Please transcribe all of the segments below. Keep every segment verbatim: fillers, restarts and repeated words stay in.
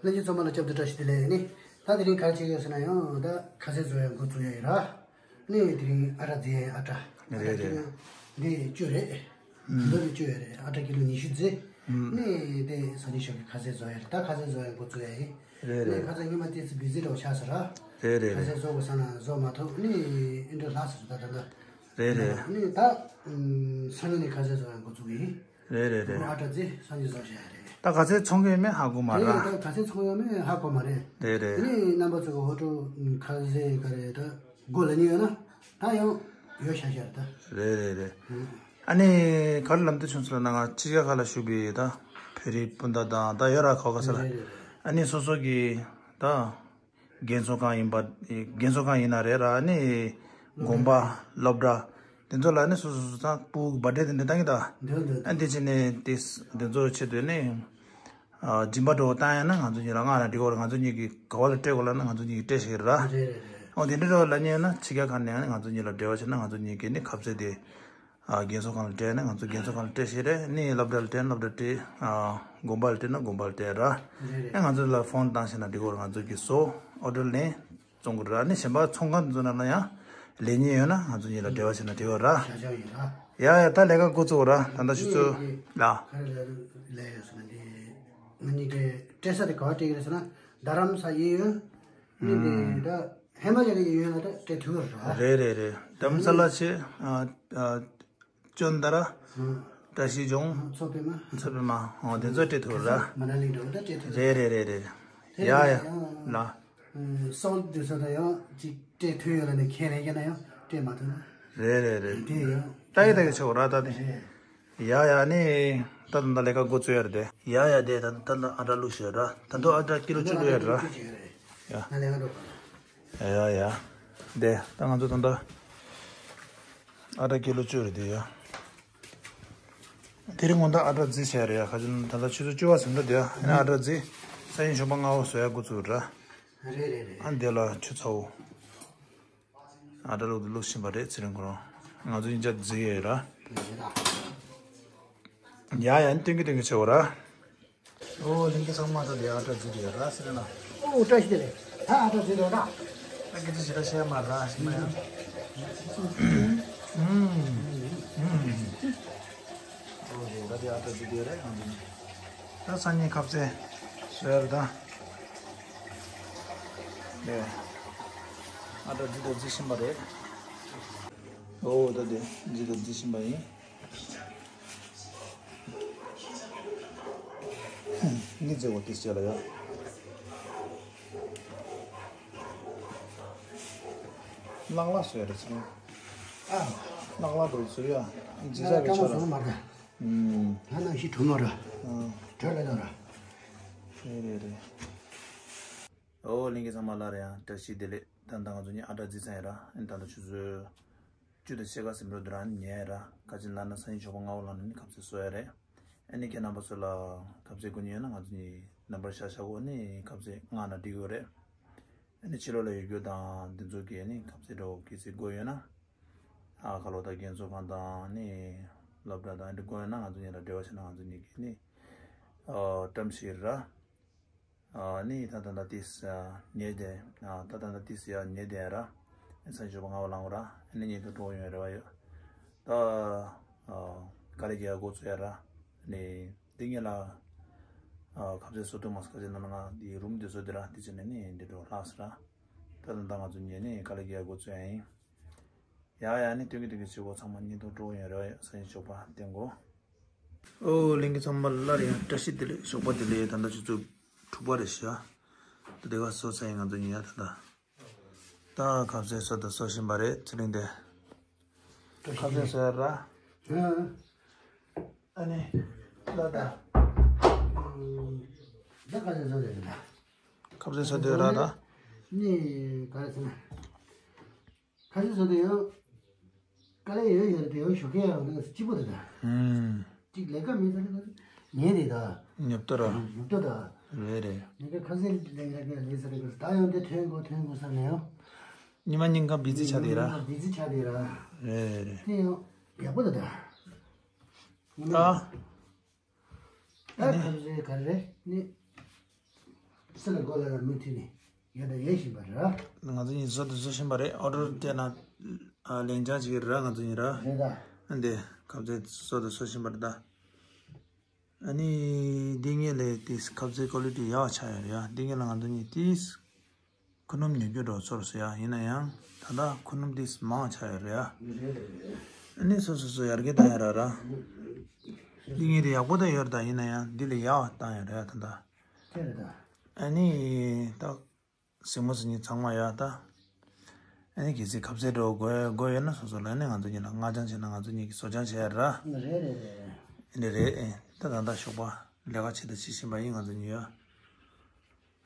ལྷན་རྒྱས་ཚང་མ་ལ་སྐྱབས་བཅོལ་བཀྲ་ཤིས་བདེ་ལེགས། ནི་ད་དེ་རིང་ག་རེ་བྱེད་ཀྱི་ཡོད་ཟེར་ན་ཡང་ད་ཁ་ཟས་བཟོ་ཡག་འགོ་བཙུགས་ཡག་ཡིན་ར། ནི་དེ་རིང་ཨ་ཊ་རྫི་ཡག་ཡིན། ཨ་ཊ། ཨ་ཊ་རེད་རེད། དེ་རིང་འདི་བཅུ་རེད། ཨུམ། ལོ་ནི་བཅུ་ཡག་རེད། ཨ་ཊ་ཀི་ལོ་ཉི་ཤུ་རྫི། ཨུམ། ནི་དེ་སང་ཉིན་ཞོགས་ཀྱི་ཁ་ཟས་བཟོ་ཡག་རེད། ད་ཁ་ཟས་བཟོ་ཡག་འགོ་བཙུགས་ཡག་ཡིན། རེད་ནི་རེད། ཁ་ཟས་ཉི་མ་དེ་ཚོ་བི་ཟི་འདྲ་བོ་ཆགས་ས་ར། རེད་རེད་ཁ་རེད། ཟས་བཟོ་དགོས་ས་ན་བཟོ་མ་ཐུབ། ནི་ཨེ་འདྲ་ལྷག་ས་རེད། ད་ད་ད། རེད་རེད། ནི་ད་ཨུམ་སང་ཉིན་ནི་ཁ་ཟས་བཟོ་ཡག་འགོ་བཙུགས་ཡིན། རེད་རེད་རེད། ཨ་ཊ་རྫི་སང་ཉིན་བཟོ་བྱ་ཡག་རེད། ད་ག་ཚོད་ཚོང་གི་ཡོད་མེད་ཧ་གོ་མ་རེད། ར། ད་ག་ཚོད་ཚོང་ཡོད་མེད་ཧ་གོ་མ་རེད། རེད་རེད། དེ་ནས་རྣམ་པ་ཚོ་གི་ཧོ་ཀྲུག་ཁ་ཟས་ག་རེ་ད་སྒོ་ལ་ཉེ་ཡོད་ན་ད་ཡང་ཡོད་ཤག་ཤག་རེད་ད། རེད་རེད་རེད། ཨ་ནི་ག་རེ་ལབ་འདོད་བྱུང་ཟེར་ན་ང་ཕྱི་རྒྱལ་ཁག་ལ་བཞུགས་པའི་ད་བོད་རིགས་སྤུན་ཟླ་དང་ད་ཡོད་ར་ཁ་ཁ་ས་ལ། རེད་རེད་རེད། ཨ་ནི་སོ་སོ་གི་ད་རྒན་གསོ་ཁང་ཡིན་པ་རྒན་གསོ་ཁང་ཡིན་ན་རེད་ར། ཨ་ནི་དགོན་པ་སློབ་གྲྭ་དེ་ཚོ་ལ་ནི་སོ་སོ་སོ་ཚང་སྤུ་གུ་བར་ཌེ་དེ་འདྲ་བཏང་གི་ད། འདོད་འདོད། ཨ་འདི་ཕྱི་ནས་དེ་དེ་ཚོ་ཆེད་དུ་ནི་སྦྱིན་པ་འགྲོ་བཏང་ཡ་ན་ང་ཚོ་གཉིས་ལ་ང་རང་འགྲིག་གོ་ར། ང་ཚོ་གཉིས་ཀྱི་ག་བ་ལ་སྤྲད་དགོས་ལ་ན་ང་ཚོ་གཉིས་ཀྱི་སྤྲད་ཤེས་ར། རེད་རེད་རེད། ཨོ་དེ་འདྲ་འགྲོ་ལ་ཉན་ན་ཕྱི་རྒྱལ་ཁག་ནས་ང་ཚོ་གཉིས་ལ་འབྲེལ་བ་བྱས་ན་ང་ཚོ་གཉིས་ཀྱི་ནི་ཁ་ཟས་དེ་རྒན་གསོ་ཁང་ལ་སྤྲད་ན་ང་ཚོ་རྒན་གསོ་ཁང་ལ་སྤྲད་ཤེས་རེད། ནི་སློབ་གྲྭ་ལ་སྤྲད་ན་སློབ་གྲྭ་སྤྲད། དགོན་པ་ལ་སྤྲད་ན་དགོན་པ་ལ་སྤྲད་ར། རེད་རེད། ཨེ་ང་ཚོ་ལ་ཕོན་བཏང་ཤེས་ན་འགྲིག་གོ་ར། ང་ཚོ་གི་བཟོ་ཨོ་ཌར་ལེན། བཙོང་དགོས་ར། ནི་གཞན་པ་ཚོང་ཁང་དེ་ཚོ་ནང་ལ་ཡང་ལས་མཁན་ཡོད་ན་ང་ཚོ་གཉིས་ལ་འབྲེལ་བ་བྱས་ན་འགྲིག་གོ་ར། བྱ་བྱ་ཡིན་ར། ཡ་ཡ་ད་ལས་ཀ་འགོ་བཙུགས་ར། ད་ལྟ་ཆུ་ཚོད་ལ། ག་རེ་ལས་ལས་ཡོད་ཟེར་ན་འདི་ང་གཉིས་ཀའི་སྤྲད་ས་དེ་ག་བ་སྤྲད་ཀྱི་རེད་ཟེར་ན་རྡ་རམ་ས་ཡིན་ཡོད། ནི་འདི་ད་ཧི་མ་ཅལ་ཡིན་ཡོད་ན་ད་སྤྲད་ཐུབ་ར། རེད་རེད་རེད། རྡ་རམ་ས་ལ་ཆེ་ཨ་ཨ། ཅོན་ཏ་ར། ཨང་། བཀྲ་ཤིས་ལྗོངས། མཚོ་པདྨ། མཚོ་པདྨ། ཨོ་དེ་ཚོ་སྤྲད་ཐུབ་ར། མ་ན་ལི་འགྲོ་ད་སྤྲད་ཐུབ། རེད་རེད་རེད་རེད། དེ་ཡ་ཡ། ཡང་ལ། སོལ་དེ་ཚོ་ད་ཡང་ཅིག་སྤྲད་ཐུབ་ཡོད་ལ་ནི་ཁྱེད་རང་ཁྱེད་ན་ཡང་སྤྲད་མ་ཐུབ་ན། རེད་རེད་རེད། དེ་ཡང་། ལྟ་ཡི་ལྟ་གི་ཆོག་ར་ད་དེ། རེད། ཡ་ཡ་ནི། ད་ད་ད་ལས་ཀ་འགོ་བཙུགས་ཡ་རེད་དེ། ཡ་ཡ་དེ་ད་ད་ད་ཨ་ཊ་བླུགས་ཤོད་ར། ད་དུང་ཨ་ཊ་ཀི་ལོ་བཅུ་བླུགས་ཡ་ར། ཡ། ང་ལས་ཀ་འགྲོ་ག་ཡ་ཡ་ཡ། དེ་ད་ང་ཚོ་ད་ད། ཨ་ཊ་ཀི་ལོ་བཅུ་རེད་དེ་ཡ། དེ་རིང་དགོང་དག་ཨ་ཊ་རྫི་བྱས་རེད་ཡ། ཁ་ཅིག་ད་ལྟ་ཆུ་ཚོད་བཅུ་པ་ཟིན་འགྲོ་དེ་ཡ། ཨ་ནི་ཨ་ཊ་རྫི། སང་ཉིན་ཞོགས་པ་སྔ་པོ་བཟོ་ཡ་འགོ་བཙུགས་ར། རེད་རེད་རེད། ཨ་འདི་ལ་ཆུ་ཚ་བོ། ཨ་ཊ་བླུགས་བླུགས་བཞིན་པ་རེད་ཚེ་རིང་ཁོ་རང་། ང་ཚོ་ཡིན་ཆ་རྫི་ཡས་ར། ཡ་ཡ་ནི་སྟོན་གི་སྟོན་གི་བྱེད་འོ་ར། ཨོ་ལྷན་རྒྱས་ཚང་མ་ད་འདི་ཨ་ཊ་རྫི་འདི་ར་ཟེར་ན། ཨོ་བཀྲ་ཤིས་བདེ་ལེགས། ད་ཨ་ཊ་རྫི་འདི་ར། ད་སྐད་ཆ་ཞེ་དྲག་བཤད་མ་ར་ཞིག་མ་ཡང་། ཨུམ། ཨུམ། ཨོ་རེད། ད་འདི་ཨ་ཊ་རྫི་འདི་རེད། ཨང་འདི་ནི་ད་སང་ཉིན་ཁ་ཟས་བཟོ་ཡ་རེད་ད། ཨ་ཊ་རྫི་ད་རྫི་བཞིན་པ་རེད། ཨོ་ད་འདི་རྫི་ད་རྫི་བཞིན་པ་ཡིན། ནི་རྫི་བ་ཏིས་ཅ་ལ་ཡ། ནག་ལ་བཟོས་རེད་ཚང་། ཨ། ནག་ལ་འགྲོ་བཟོས་ཡ། རྫི་ས་གི་ཆ་ལ། ཨུམ། ང་ནང་ཞིག་གྲོ་མོ་ར། ཨ། གྲོ་ལ་དོ་ར། རེད་རེད་རེད། ཨོ་ལྷན་རྒྱས་ཚང་མ་ལ་རེད་ཡ། བཀྲ་ཤིས་བདེ་ལེགས། ད་ལྟ་ང་ཚོ་གཉིས་ཨ་ཊ་རྫི་ཚར་ཡ་ར། ཨ་ནི་ད་ལྟ་ཆུ་ཚོད་བཅུ་དང་ཕྱེད་ཀ་ཟིན་འགྲོ་འདི་རང་ཉལ་ར། ཁ་ཅིག་ལ་ན་སང་ཉིན་ཞོགས་པ་སྔ་པོ་ལངས་ནས་ནི་ཁ་ཟས་བཟོ་ཡ་རེད། ཨ་ནི་ཁྱེད་རྣམ་པ་ཚོ་ལ་ཁ་ཟས་དགོས་མཁན་ཡོད་ན་ང་ཚོ་གཉིས་ནམ་བར་བཞག་བཞག་གོ་ནི་ཁ་ཟས་མངགས་ན་འགྲིག་གི་རེད། ཨ་ནི་ཕྱི་ལོགས་ལ་ཡོད་རྒྱུ་དང་འདི་ཚོ་གི་ནི་ཁ་ཟས་འདྲ་བོ་གི་ཟས་དགོས་ཡོད་ན། ཨ་ཁ་ལོ་དང་རྒན་གསོ་ཁང་དང་ནི་སློབ་གྲྭ་དང་འདི་དགོས་ཡོད་ན་ང་ཚོ་གཉིས་ལ་འབྲེལ་བ་བྱས་ན་ང་ཚོ་གཉིས་ཀྱིས་ནི་ཨ་བཀྲམ་ཤིག་ར། ཨ་ནི་ད་ད་ད་ཏིས་ཉལ་བསྡད། ཨ་ད་ད་ད་ཏིས་ཡ་ཉལ་བསྡད་ར། ཨ་སང་ཞོགས་པ་སྔ་པོ་ལངས་ར། ཨ་ནི་ཉིན་དུ་འགྲོ་ཡོང་རེ་བ་ཡོད། ད་ཨ་དཀའ་ལས་རྒྱག་འགོ་ཚུགས་ཡ་ར། ཨ་ནི་འདི་ངེད་ལ་ཨ་ཁ་ཟས་བཟོ་ཐུབ་མ་སོང་། ཁ་ཟས་ནང་ང་འདི་རུམ་འདི་བཟོ་འདི་ར། འདི་བྱས་ནས་ནི་འདི་འགྲོ་ལྷག་སི་ར། ད་ད་ད་ང་ཚོ་ཉལ་ནི་དཀའ་ལས་རྒྱག་འགོ་ཚུགས་ཡ་ཡིན། ཡ་ཡ་ནི་སྟོན་གི་སྟོན་གི་བྱེད་སྒོ་ཚང་མ་ཉིན་དུ་འགྲོ་ཡོང་རེ་བ་ཡོད། སང་ཞོགས་པ་བསྟན་གོ། ཨོ་ལྷན་རྒྱས་ཚང་མ་སླར་ཡང་བཀྲ་ཤིས་བདེ་ལེགས། ཞོགས་པ་བདེ་ལེགས། ད་ལྟ་ཆུ་ཚོད་དྲུག་པ་རེད་ཤག་ད་དེ་ག་སོ་ས་ཡིན་ང་ཚོ་ཉལ་ཡ་ད་ལྟ། ད་ཁ་ཟས་བཟོ་དང་བཟོ་བཞིན་པ་རེད་ཚེ་རིང་དེ། ཁ་ཟས་བཟོ་ཡ་ར། ཨ་ནི། ད་ད། ད་ཁ་ཟས་བཟོ་རེད་ད། ཁ་ཟས་བཟོ་དེ་ར་ད། ནི་ག་རེ་ཟེར་ན། ཁ་ཤས་ཚོ་དེ་ཡང་དཀའ་ལས་ཡོད་ཡོད་རེད་དེ། ཡང་ཞོགས་ཀས་ཡང་ནང་སྐྱིད་པོ་རེད་ད། ཧུམ། གཅིག་ལས་ཀ་མེད་ས་རེད་ད། ཉལ་རེད་ད། ཉོབ་ཏོ་ར། ཉོབ་ཏོ་ད། རེད་རེད། ལས་ཀ་ཁ་ཤས་ལས་ཀ་ལས་ས་རེད། ད་ཡང་དེ་ཐོན་དགོས་ཐོན་དགོས་ས་ནས་ཡང་། ཉི་མ་ཉིན་གང་བི་ཛི་ཆགས་བསྡད་ར། ཉི་མ་བི་ཛི་ཆགས་བསྡད་ར། རེད་རེད། དེ་ཡང་ཡག་པོ་རེད་ད། ད། ད་ཁ་ཤས་ག་རེ་རེད་ནི། ཚེ་ལ་སྒོ་ལ་ལ་མུ་མཐུད་ནས་ཡོད་དང་ཡོད་བཞིན་པ་རེད། ང་ཚོ་གཉིས་བཟོ་དང་བཟོ་བཞིན་པ་རེད། ཨོ་ཌར་སྤྲད་ན་ལན་ཆགས་ཅིག་རེད། ང་ཚོ་གཉིས་ར། རེད་ད། འདི་ཁ་ཟས་བཟོ་དང་བཟོ་བཞིན་པ་རེད་ད། ཨ་ནི་འདི་ངེད་ལས་དེ་ཁ་ཟས་ཀོ་ལི་ཊི་ཡག་ཆགས་ཡོད་རེད་ཡ། འདི་ངེད་ལ་ང་ཚོ་གཉིས་དེ་ཁུ་སྣུམ་ཉོ་རྒྱུ་འགྲོ་ཚོར་སོང་ཡ། ཡིན་ན་ཡང་ད་ལྟ་ཁུ་སྣུམ་དེ་མང་ཆགས་ཡོད་རེད་ཡ། ཨ་ནི་སོ་སོ་སོ་ཡར་རྒྱས་བཏང་ཡ་ར་ར། འདི་ངེད་དེ་ཡག་པོ་ད་ཡོད་རེད་ད། ཡིན་ན་ཡང་འདི་ལས་ཡག་བཏང་ཡོད་རེད་ཡ་ད་ལྟ། ཨ་ནི་ད། གཟིགས་མོ་གཟིགས་མཁན་ཚང་མ་ཡ་ད། ཨ་ནི་གལ་སྲིད་ཁ་ཟས་འདྲ་བོ་དགོས་དགོས་ཡོད་ན་སོ་སོ་ལ་ནི་ང་ཚོ་གཉིས་ལ་སྔ་སྦྱང་བྱས་ན་ང་ཚོ་གཉིས་ཀྱིས་བཟོ་སྦྱང་བྱས་ཡ་ར། རེད་རེད་རེད། ཨ་ནི་རེད་ཨེ། ད་ད་ལྟ་ཞོགས་པ་ལས་ཀ་བྱེད་ད་བྱེད་བཞིན་པ་ཡིན་ང་ཚོ་གཉིས་ཡ།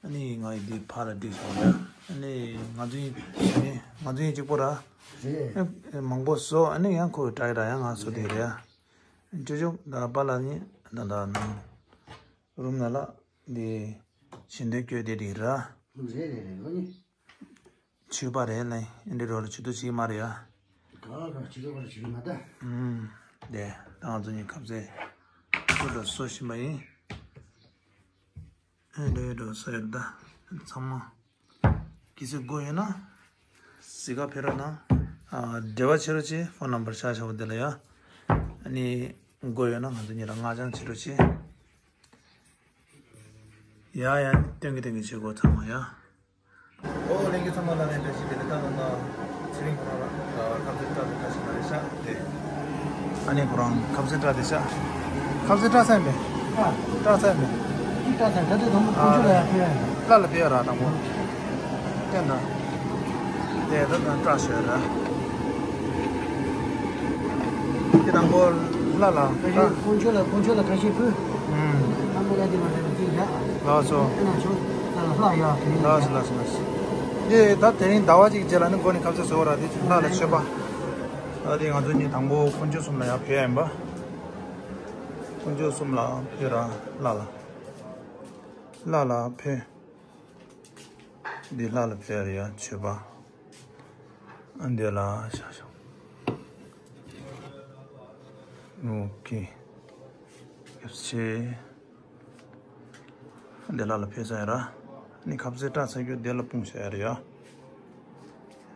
ཨ་ནི་ང་ཡི་འདི་ཕར་ལ་སྒྲིག་བཞག་ཡ། ཨ་ནི་ང་ཚོ་གཉིས་ང་ཚོ་གཉིས་གཅིག་པོ་ར། རེད། ཨེ་མང་པོ་བཟོ། ཨ་ནི་ཡང་ཁོ་ཏྲའི་ར་ཡང་ང་བཟོ་དེ་རེད་ཡ། ཅོ་ཅོ་ད་པཱ་ལགས་ནི་ད་ད་ནང་རུམ་ནང་ལ། འདི་ཞིང་འདོད་སྐྱོ་དེ་རིགས་ར། རེད་རེད་རེད། ལོ་ནི། ཆོས་པ་རེད་ལེ། འདི་འདྲ་རོ་ལ་ཆོས་དུ་བྱེད་མ་རེད་ཡ། ག་ལ་ཆོས་དུ་བ་ལ་བྱེད་མ་ད། ཨུམ། དེ་ད་ང་ཚོ་གཉིས་ཁ་ཟས་ཁུ་འདྲ་བཟོ་བཞིན་པ་ཡིན། ཨེ་འདྲ་འདྲ་བཟོ་ཡོད་ད། ཚང་མ་གལ་སྲིད་དགོས་ཡོད་ན། གཟིགས་ག་ཕེབས་རོགས་གནང་། ཨ་འབྲེལ་བ་བྱེད་རོགས་བྱེད། ཕོན་ནམ་བར་ཤ་ཤ་བོ་དེ་ལ་ཡ། ཨ་ནི་དགོས་ཡོད་ན་ང་ཚོ་གཉིས་ལ་སྔ་སྦྱང་བྱེད་རོགས་བྱེད། ཡ་ཡ། སྟོན་གི་སྟོན་གི་བྱེད་དགོས་ཚང་མ་ཡ། ཨོ་ལྷན་རྒྱས་ཚང་མ་ལ་ནས་བཀྲ་ཤིས་བདེ་ལེགས། ད་ད་ད་ཚེ་རིང་ཁོ་རང་ལ་ཁ་ཟས་སྟག་དེ་ཁ་ཤས་མ་རེད་ཤག་དེ། ཨ་ནི་ཁོ་རང་ཁ་ཟས་སྟག་དེ་ཤག་ཁ་ཟས་སྟག་ཚར་མེད། སྟག་ཚར་མེད། སྟག་ཚར་ད་དེ་དང་པོ་ཁོང་ཚོ་ལ་ཡ་ཕེབས་ཡ། ལ་ལ་ཕེབས་ཡ་ར་དང་པོ། བསྟན་ད། དེ་ད་ད་སྟག་ཤོད་ར། དེ་དང་པོ་ལ་ལ། ཁ་ཤས་ཁོང་ཚོ་ལ་ཁོང་ཚོ་ལ་ཁ་ཤས་ཕུལ། ཨུམ། ཨ་མ་ལ་དེ་མ་རེད་ཅིག་ཡ། ལགས་སོ། ཨ་ན་ཆོ་ལ་ལ་ལ་ཡ་དེ་ནི། ལགས་སོ་ལགས་སོ་ལགས་སོ། དེ་ད་དེ་རིང་ཟླ་བ་གཅིག་རྗེས་ལ་ནི་འགོ་ནས་ཁ་ཟས་བཟོ་བ་ར། དེ་ལ་ལ་མཆོད་པ། ད་དེ་ང་ཚོ་གཉིས་དང་པོ་དཀོན་མཆོག་གསུམ་ལ་ཡར་ཕེབས་ཡ་ཡིན་པ། དཀོན་མཆོག་གསུམ་ལ་ཕེབས་ར་ལ་ལ། ལ་ལ་ཕེབས། འདི་ལ་ལ་ཕེབས་ར་ཡ་མཆོད་པ། ཨ་འདི་ལ་ཤ་ཤ། ཨོ་ཁེ། ཡབ་སེ། འདི་ལ་ལ་ཕེབས་ས་ཡ་ར། ནི་ཁ་ཟས་སྟག་ཚར་རྒྱུ་འདི་ལ་སྤུངས་ས་ཡ་ར་ཡ།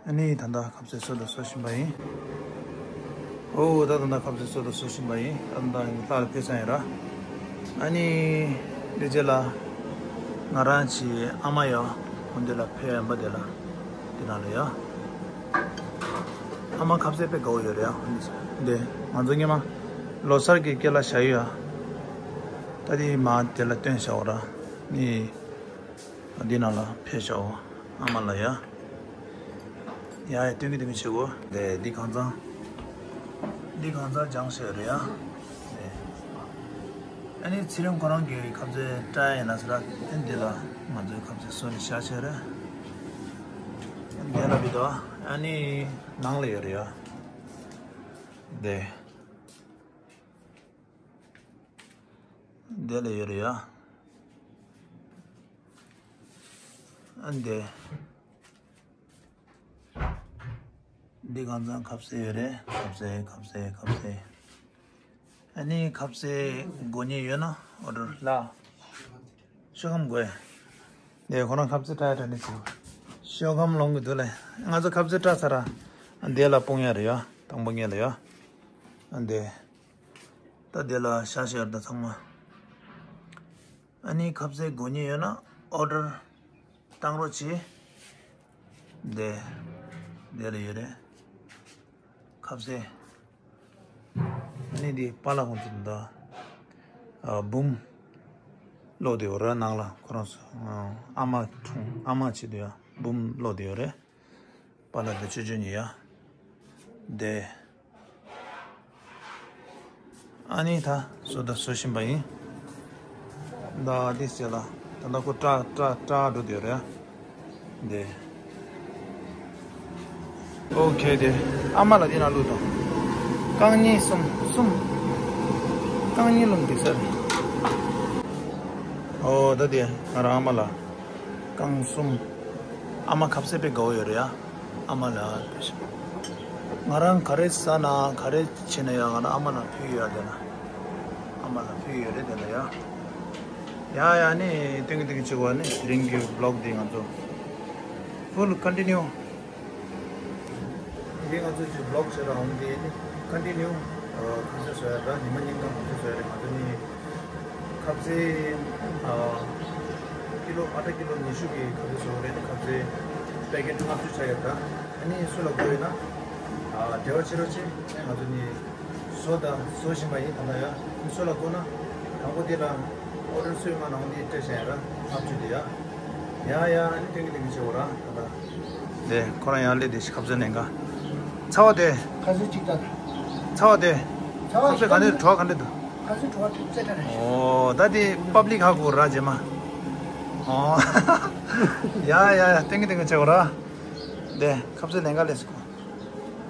ཨ་ནི་ད་ལྟ་ཁ་ཟས་བཟོ་དང་བཟོ་བཞིན་པ་ཡིན། ཨོ་ད་ད་ལྟ་ཁ་ཟས་བཟོ་དང་བཟོ་བཞིན་པ་ཡིན། ད་ལྟ་ལྷ་ལ་ཕེབས་ས་ཡིན་ར། ཨ་ནི་འདི་རྗེས་ལ་ང་རང་གི་ཨ་མ་ཡ། འོ་འདི་ལ་ཕེབས་ཡ་ཡིན་པ་འདི་ལ། འདི་ནང་ལ་ཡ། ཨ་མ་ཁ་ཟས་དཔེ་དགའ་བོ་ཡོད་རེད་ཡ། འདི་ང་ཚོ་སྔོན་མ་ལོ་གསར་གྱི་སྐེ་ལ་བཞག་ཡོད་ཡ། ད་འདི་མ་དེ་ལ་སྟོན་བཞག་འོ་ར། ནི། འདི་ནང་ལ་ཕེབས་ཤོག་ཨ་མ་ལ་ཡ། ཡ་ཡ་སྟོན་གི་སྟོན་གི་བྱེད་དགོས། དེ་འདི་གང་ཚང་། འདི་གང་ཚང་སྦྱངས་བྱས་རེད་ཡ། དེ། ཨ་ནི་ཚེ་རིང་ཁོ་རང་གི་ཁ་ཟས་སྟག་ཡིན་ན་ཟེར་ར། ཨ་འདི་ལ་ང་ཚོའི་ཁ་ཟས་བཟོས་ནས་བཞག་བྱས་རེད། འདི་ལ་བི་དོ། ཨ་ནི་ནང་ལ་ཡོད་རེད་ཡ། དེ། དེ་ལ་ཡོད་རེད་ཡ། ཨ་འདི། འདི་གང་ཚང་ཁ་ཟས་ཡོད་རེད། ཁ་ཟས་ཁ་ཟས་ཁ་ཟས། ཨ་ནི་ཁ་ཟས་དགོས་མཁན་ཡོད་ན་ཨོ་ཌར་ལ། ཤོག་སྒམ་དགོས། འདི་ཁོ་རང་ཁ་ཟས་སྟག་ཡ་དྲ་ནི་ཚིག་ཤོག་སྒམ་ལོང་གི་འདུག་ལེ། ང་ཚོ་ཁ་ཟས་སྟག་ཚར་ར། ཨ་འདི་ལ་སྤུངས་ཡ་རེད་ཡ། དང་པོ་ངེད་ལ་ཡ། ཨ་འདི། ད་འདི་ལ་ཤ་ཤ་ཡོད་ད་ཚང་མ། ཨ་ནི་ཁ་ཟས་དགོས་མཁན་ཡོད་ན་ཨོ་ཌར་བཏང་རོགས་གྱིས། དེ། དེ་ལ་ཡོད་རེད། ཁ་ཟས། ཨ་ནི་འདི་པཱ་ལགས་ཁོང་ཚོ་འདི། ཨ་འབུམ། ལོག་དེ་ཡོད་རེད་ནང་ལ་ཁོ་རང་ཚོ། ཨ་མ་འཁྲུངས་ཨ་མ་བྱེད་དུ་ཡ་འབུམ་ལོག་དེ་ཡོད་རེད། པཱ་ལགས་འདི་ཆོས་ཆོས་ཉིད་ཡ། དེ། ཨ་ནི་ད་བཟོ་ད་བཟོ་བཞིན་པ་ཡིན། ད་འདི་ཟེར་ལ་ད་ལྟ་ཁོ་སྐྲ་སྐྲ་སྐྲ་འགྲོ་དེ་རེད། དེ། ཨོ་ཁེ་དེ། ཨ་མ་ལ་འདི་ན་བླུགས་དང་། རྐང་གཉིས་གསུམ་གསུམ། རྐང་གཉིས་ལུང་འདི་ཟེར། ཨོ་ད་དེ་ང་རང་ཨ་མ་ལ། རྐང་གསུམ། ཨ་མ་ཁ་ཟས་དཔེ་དགའ་བོ་ཡོད་རེད་ཡ། ཨ་མ་ལ་ཕེབས་ཤོག་ང་རང་ག་རེ་ཟ་ན་ག་རེ་བྱེད་ན་ཡང་ང་རང་ཨ་མ་ལ་ཕུལ་ཡོད་ཡ་དེ་ལ། ཨ་མ་ལ་ཕུལ་ཡོད་རེད་དེ་ལ་ཡ། ཡ་ཡ་ནི་ཏིང་གི་ཏིང་གི་བྱེད་དགོས་ནི་དེ་རིང་གི་vlog་འདི་ང་ཚོ་full continue། དེ་རིང་ང་ཚོ་ཅིག་vlog་བྱེད་ར་འོང་དེ་ནི་continue། ཁ་ཟས་བཟོ་ཡ་ར་ཉི་མ་ཉིན་གང་ཁ་ཟས་བཟོ་ཡ་རེད། ང་ཚོ་ནི་ཁ་ཟས་ཀི་ལོ་ཨ་ཊ་ཀི་ལོ་ཉི་ཤུ་གི་ཁ་ཟས་བཟོ་རེད། ཁ་ཟས་པེ་ཀེཊ་ལྔ་བཅུ་ཆགས་ཡོད་ད། ཨ་ནི་སུ་ལ་དགོས་ཡོད་ན་འབྲེལ་བ་བྱེད་རོགས་བྱེད། ང་ཚོ་ནི་བཟོ་དང་བཟོ་བཞིན་པ་ཡིན། ད་ལྟ་ཡ་སུ་ལ་དགོས་ན་དང་པོ་དེ་ལ་order་སུ་ཡོད་མ་ནང་དེ་སྤྲད་བཞག་ཡ་ར་ལྔ་བཅུ་དེ་ཡ། ཡ་ཡ་ཨ་ནི་ཏིང་གི་ཏིང་གི་བྱེད་དགོས་ར་ད་ལྟ། དེ་ཁོ་རང་ཡར་སླེབས་དེ་ཁ་ཟས་ལེན་ག་ཚ་བ་དེ། ཁ་ཟས་གཅིག་དང་། ཚ་བ་དེ། ཚ་བ་ཁ་ཟས་ག་འདྲ་བྲོ་བ་ག་འདྲ་འདུག་ཁ་ཟས་བྲོ་བ་ཐུབ་ཚད་ད་རེད། ཨོ་ད་དེ་པབ་ལིག་ཧ་གོ་ར་རྗེས་མ། ཨོ་ཡ་ཡ་ཡ་ཏིང་གི་ཏིང་གི་བྱེད་དགོས་ར། དེ་ཁ་ཟས་ལེན་ག་ལེན་སི་ཀོ་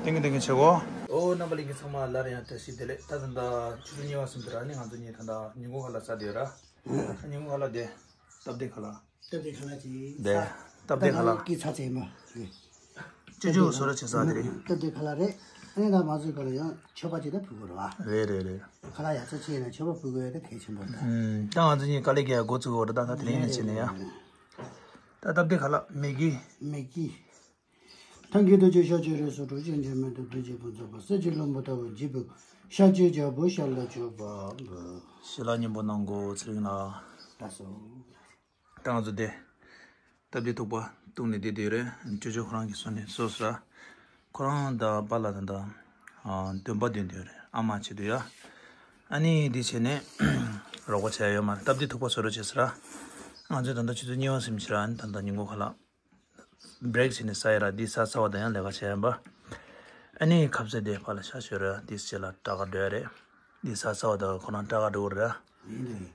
ཏིང་གི་ཏིང་གི་བྱེད་དགོས། ཨོ་རྣམ་པ་ལྷན་རྒྱས་ཚང་མ་སླར་ཡང་བཀྲ་ཤིས་བདེ་ལེགས། ད་ད་ལྟ་ཆུ་ཚོད་གཉིས་པ་ཟིན་འདུག་ར། ནི་ང་ཚོ་གཉིས་ད་ལྟ་ཉིན་གུང་ཁ་ལག་ཟ་བསྡད་ཡོད་ར། ཉིན་གུང་ཁ་ལག་དེ་སྟབས་བདེ་ཁ་ལག་སྟབས་བདེ་ཁ་ལག་ཅིག་དེ་ས། སྟབས་བདེ་ཁ་ལག་སྟབས་བདེ་ཁ་ལག་གི་ཚ་ཚད་མ། ཅོ་ཅོ་བཟོ་ར་བྱེད་ས་དེ་རེད། སྟབས་བདེ་ཁ་ལག་རེད། ཨ་ནི་ད་མ་བཟོས་ག་ལ་ཡང་མཆོད་པ་ཅིག་ད་ཕུལ་དགོས་རེད་བ། རེད་རེད་རེད། ཁ་ལག་ཡག་ཚ་ཆེ་ཡིན་ན་མཆོད་པ་ཕུལ་དགོས་ཡ་ད་གལ་ཆེན་པོ་རེད། ད་ང་ཚོ་གཉིས་དཀའ་ལས་རྒྱག་འགོ་བཙུགས་ཡོད་རེད། ད་ད་དེ་རིང་ནས་བྱས་ནས་ཡ། ད་སྟབས་བདེ་ཁ་ལག་མེ་གི། མེ་གི། ཐང་གི་རྡོ་རྗེ་ཤ་ཆེ་རེ་སོ་འགྲོ་ཅན་ཅན་མེ་ཏོག་རྡོ་རྗེ་ཕུན་ཚོགས་པ་སེར་བྱེས་ལྷུན་པོ་ལྟ་བུ་འཇིབ་བུ་ཤ་ཆེ་རྒྱལ་པོ་ཤ་ལ་མཆོད་པ་འབུལ། ཞལ་ལག་སྙིང་པོ་གནང་གོ་ཚེ་རིང་ལགས། ལགས་སོ། ད་ང་ཚོ་དེ་སྟབས་བདེ་ཐུག་པ་བཏུང་ནས་བསྡད་དེ་རེད། ཅོ་ཅོ་ཁོ་རང་གིས་བཟོས་ནས་བཟོས་ཟེར། ཁོ་རང་དང་པཱ་ལགས་དང་ད་འདོན་པ་འདོན་དེ་རེད། ཨ་མ་བྱེད་དུས་ཡ། ཨ་ནི་འདི་བྱས་ནས་རོགས་པ་བྱས་ཡོད་མ་རེད། སྟབས་བདེ་ཐུག་པ་བཟོ་རོགས་བྱས་ཟེར། ང་ཚོས་ད་ལྟ་ཆུ་ཚོད་གཉིས་པ་ཟིན་ཕྱིན་ར། ཨ་ནི་ད་ལྟ་ཉིན་གུང་ཁ་ལག་བྷེ་རེག་བྱས་ནས་ཟ་ཡ་ར། འདི་ཟ་ཚར་བ་དང་ཡང་ལས་ཀ་བྱས་ཡིན་པ། ཨ་ནི་ཁ་ཟས་དེ་ཕར་ལ་བཞག་ཤོག་ར། འདི་རྗེས་ལ་སྐྲག་ག་འགྲོ་ཡ་རེད། འདི་ཟ་ཚར་བ་དང་ཁོ་རང་སྐྲག་ག་འགྲོ་གི་རེད། ཡིན་ནི།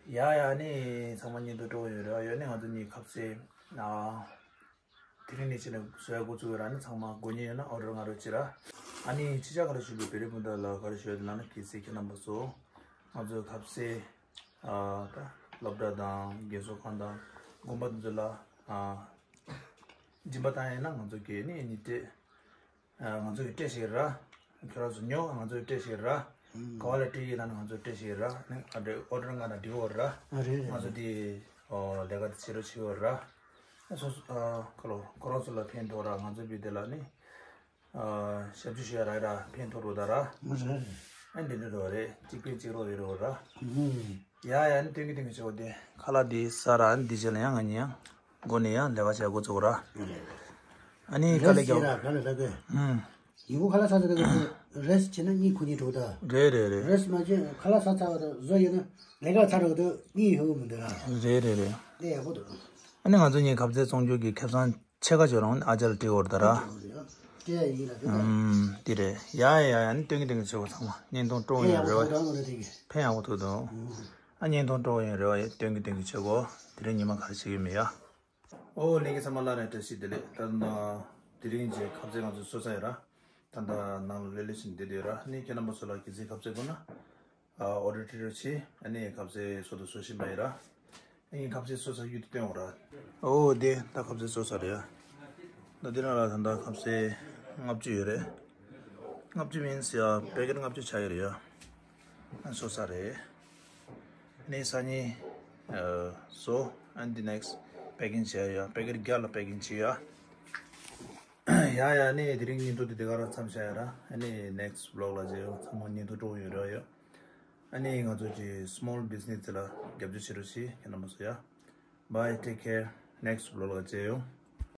ཡ་ཡ་ཨ་ནི་ཚང་མ་མཉེས་དོ་སྤྲོ་ཡོད་རེད། ཡོད་ནི་ང་ཚོ་གཉིས་ཁ་ཟས་ཨ་དེ་རིང་ནས་བྱས་ནས་བཟོ་ཡ་འགོ་བཙུགས་ཡོད་ར། ཨ་ནི་ཚང་མ་དགོས་མཁན་ཡོད་ན་ཨོ་ཌར་གནང་རོགས་བྱེད་ར། ཨ་ནི་ཕྱི་རྒྱལ་ཁག་ལ་བཞུགས་པའི་བོད་རིགས་སྤུན་ཟླ་ལ་ག་རེ་ཞུ་ཡ་དེ་ལ་ནི་གལ་སྲིད་ཁྱེད་རྣམ་པ་ཚོ་ང་ཚོའི་ཁ་ཟས་ཨ་ད་སློབ་གྲྭ་དང་རྒན་གསོ་ཁང་དང་དགོན་པ་དེ་ཚོ་ལ་ཨ་སྦྱིན་པ་བཏང་ཡ་ཡིན་ན་ང་ཚོ་གིས་ནི་ཨ་ནི་སྤྲད། ང་ཚོ་གིས་སྤྲད་ཤེས་ར། ཁྱོད་རང་ཚོ་ཉོ། ང་ཚོ་གིས་སྤྲད་ཤེས་ར། ག་བ་ལ་སྤྲད་ཡིན་ན་ང་ཚོ་སྤྲད་ཤེས་ར། ནི་ཨ་འདྲ་ཨོ་ཌར་ང་ན་འགྲིག་གོ་ར། ཨ་རེད་རེད། ང་ཚོ་དེ་ཨོ་ལས་ཀ་དེ་བྱེད་རོགས་བྱེད་གོ་ར། སོ་སོ་ཨ་ཁ་ལོ་ཁོ་རང་ཚོ་ལ་ཕན་ཐོགས་ར། ང་ཚོ་བི་དེ་ལ་ནི་ཨ་ཞབས་ཕྱི་ཞུ་ཡ་ར་ར་ཕན་ཐོགས་རོགས་ད་ར། ཨ་རེད་རེད། ཨ་འདི་འདྲ་རོགས་རེད། གཅིག་ཕན་གཅིག་རོགས་རེད་རོགས་ར། ཡ་ཡ་ནི་སྟོན་གི་སྟོན་གི་ཆེ་བོ་དེ་ཁ་ལག་དེ་ཟ་ར། ཨ་ནི་འདི་རྗེས་ལ་ཡང་ང་གཉིས་ཡང་། སྒོ་ནས་ཡང་ལས་ཀ་བྱེད་འགོ་བཙུགས་ར། ཨ་ནི་དཀའ་ལས་རེས་བྱེད་ར་ག་ལ་ལ་དེ། ཨུམ། ཡིན་གོ་ཁ་ལག་ཚ་ཚ་དེ་ག་རེས་བྱེད་ན་གཉིད་ཁུག་ནས་འགྲོ་ད། རེད་རེད་རེད། རེས་མ་བྱེད་ཁ་ལག་ཚ་ཚ་བ་དང་བཟོ་ཡོད་ན་ལས་ཀ་ཚ་རོགས་དུ་གཉིད་ཧེ་བོ་མི་འདུག་ར། རེད་རེད་རེད། དེ་ཡག་པོ་འདུག་ཨ་ནི་ང་ཚོ་གཉིས་ཁ་ཟས་བཙོང་རྒྱུ་གི་ཁེ་བཟང་ཕྱེད་ཀ་ཅིག་རང་ཨ་ཅག་ལ་སྤྲད་འོར་ད་ར། སྤྲད་ཡ་ཡིན་ལ་དེ་ད། ཨུམ། དེ་རེད། ཡ་ཡ་ཡ་ཡ་ནི་སྟོན་གི་སྟོན་གི་ཆེ་བོ་ཚང་མ་བརྙན་ཐུང་སྤྲོ་ཡོང་རེ་བ། ཕན་ཡག་པོ་ཐུག་འདུག་ཨ་བརྙན་ཐུང་སྤྲོ་ཡོང་རེ་བ་ཡ་སྟོན་གི་སྟོན་གི་ཆེ་བོ། དེ་རིང་ཉི་མ་ག་རེ་བྱེད་ཀྱི་མེད་ཡ། ཨོ་ལྷན་རྒྱས་ཚང་མ་ལ་རེ་བཀྲ་ཤིས་བདེ་ལེགས། ད་ལྟ་དེ་རིང་གི་ཁ་ཟས་ང་ཚོས་བཟོས་ཚར་ཡོད་ར། ད་ལྟ་ནང་ལ་ལེ་ལེ་བཞིན་བསྡད་ཡོད་ར། ནི་ཁྱེད་རྣམ་པ་ཚོ་ལ་གལ་སྲིད་ཁ་ཟས་དགོས་ན་ཨོ་ཌར་སྤྲད་རོགས་བྱེད། ཨ་ནི་ཁ་ཟས་བཟོ་དང་བཟོ་བཞིན་པ་ཡིན་ར། ཨ་ནི་ཁ་ཟས་བཟོས་ཚར་ཡོད་དུ་སྟོན་འོང་ར། ཨོ་དེ་ད་ཁ་ཟས་བཟོས་ཚར་རེད་ཡ། ད་འདི་ནང་ལ་ད་ལྟ་ཁ་ཟས་ལྔ་བཅུ་ཡོད་རེད། ལྔ་བཅུ་མིན་ཡ་པེ་ཀེཊ་ལྔ་བཅུ་ཆགས་ཡོད་རེད་ཡ། བཟོས་ཚར་རེད། ནས་སང་ཉིན་བཟོ། ཨ་ནི་next packing བྱས་ཡ། པེ་ཀེཊ་བརྒྱ་ལ་པེ་ཀིང་བྱས་ཡ། ཡ་ཡ་ནི་དེ་རིང་བརྙན་ཐུང་དེ་དེ་ག་རང་མཚམས་བཞག་ཡ་ར། ཨ་ནི་next vlog་ལ་མཇལ་ཡོང་། ཚང་མ་བརྙན་ཐུང་སྤྲོ་ཡོང་རེ་བ་ཡོད། ཨ་ནི་ང་ཚོ་གི་small business་དེ་ལ་རྒྱབ་སྐྱོར་བྱེད་རོགས་བྱེད། ཁྱེད་རྣམ་པ་ཚོ་ཡ། Bye, take care, next vlog་ལ་མཇལ་ཡོང་།